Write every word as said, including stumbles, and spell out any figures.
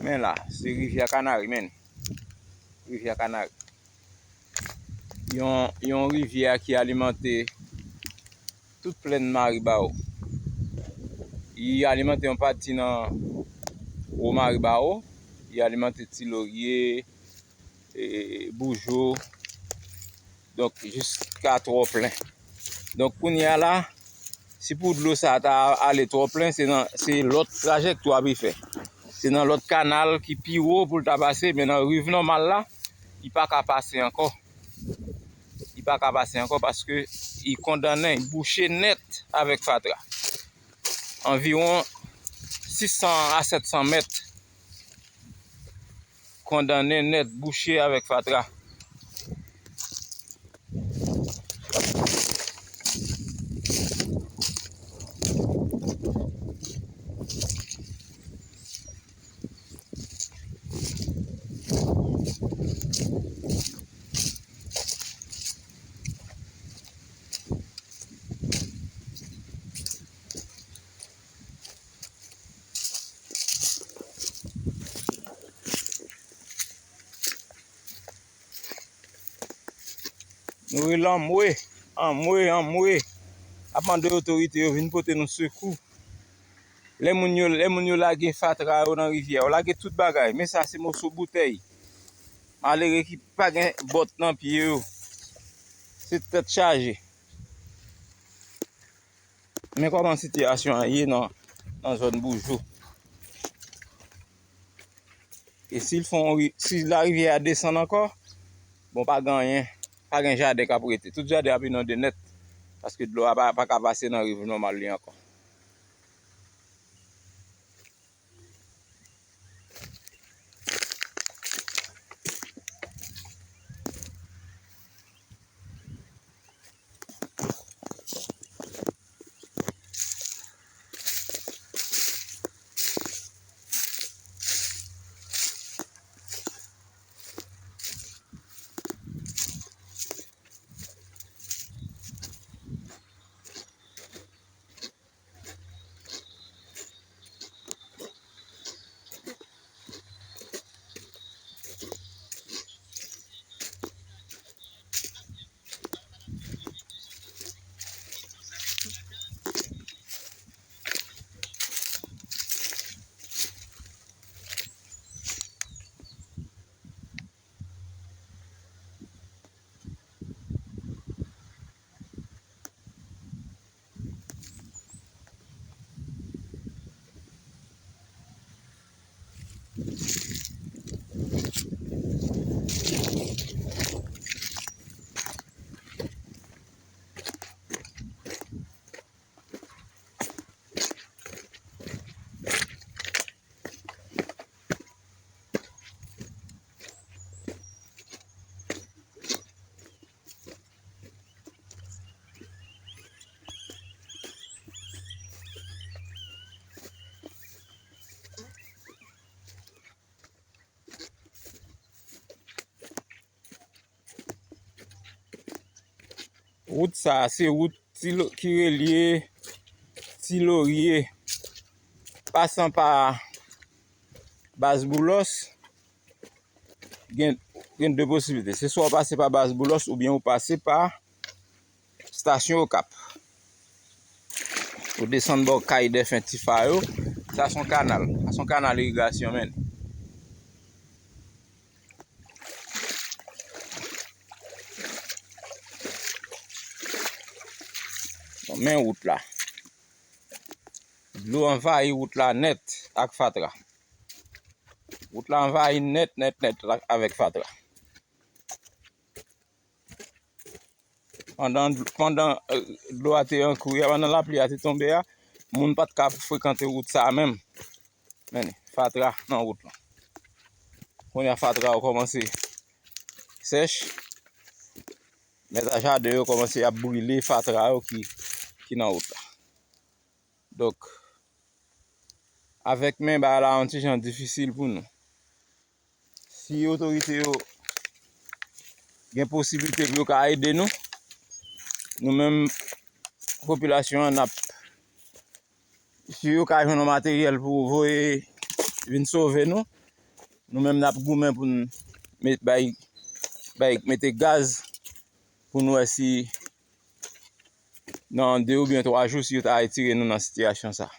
Men la, se rivyè Kanari, men. Rivyè Kanari. Yon, yon rivyè ki alimante tout plèn Maribawo. Li alimante yon pati nan Wo Maribawo. Li alimante Ti Lorye, e, Boujou. Donk, jiska Twòplen. Donk, kounye a la, si pou dlo sa ta ale Twòplen, se nan, se lòt trajektwa pou l fè. Se nan lòt kanal ki pi wo pou l ta pase, men nan riv nòmal la, li pa ka pase ankò. Li pa ka pase ankò paske li kondannen, li bouche nèt avèk fatra. Anviwon sis san a sèt san mèt kondannen nèt, bouche avèk fatra. Nou rele anmwe, anmwe, anmwe. Ap mande otorite yo vin pote nou sekou. Lè moun yo, lè moun yo lage fatra yo nan rivyè, yo lage tout bagay. Men sa se moso boutèy. Malere ki pa gen bòt nan pye yo. Se tèt chaje. Men kòman sitiyasyon an ye nan, nan zòn Boujou. E si l fè yon ri-, si larivyè a desann ankò, bon, pa gen anyen, pa gen jaden k ap rete. Tout jaden ap inonde nèt, paske dlo a pa, pa ka pase nan riv nòmal li ankò. Wout sa a, se wout Ti Lo-, ki relye Ti Lorye, pasan pa Baz Boulòs, gen, gen de posiblite. Se swa w pase pa Baz Boulòs oubyen w pase pa Stasyon Okap. Ou desann bò kay Dèfen Tifa yo. Sa se yon kanal. Sa se yon kanal irigasyon, men. Bon, men wout la. Dlo anvayi wout la nèt ak fatra. Wout la anvayi nèt, nèt, nèt la avèk fatra. Pandan, pandan, eh, dlo a te an kouri a, pandan lapli a te tonbe a, moun pa t ka frekante wout sa a menm. Men, fatra nan wout lan. Kounye a fatra yo kòmanse sèch. Mèt a jaden yo kòmanse ap brile fatra yo ki, ki nan wout la. Donk, avèk men, bagay la yon ti jan difisil pou nou. Si otorite yo gen posiblite pou yo ka ede nou, nou menm popilasyon an, n ap, si yo ka jwenn yon materyèl pou voye vin sove nou, Nou menm n ap goumen pou n met, bay, bay, mete gaz pou n wè si nan de oubyen twa jou si yo ta retire nou nan sitiyasyon sa.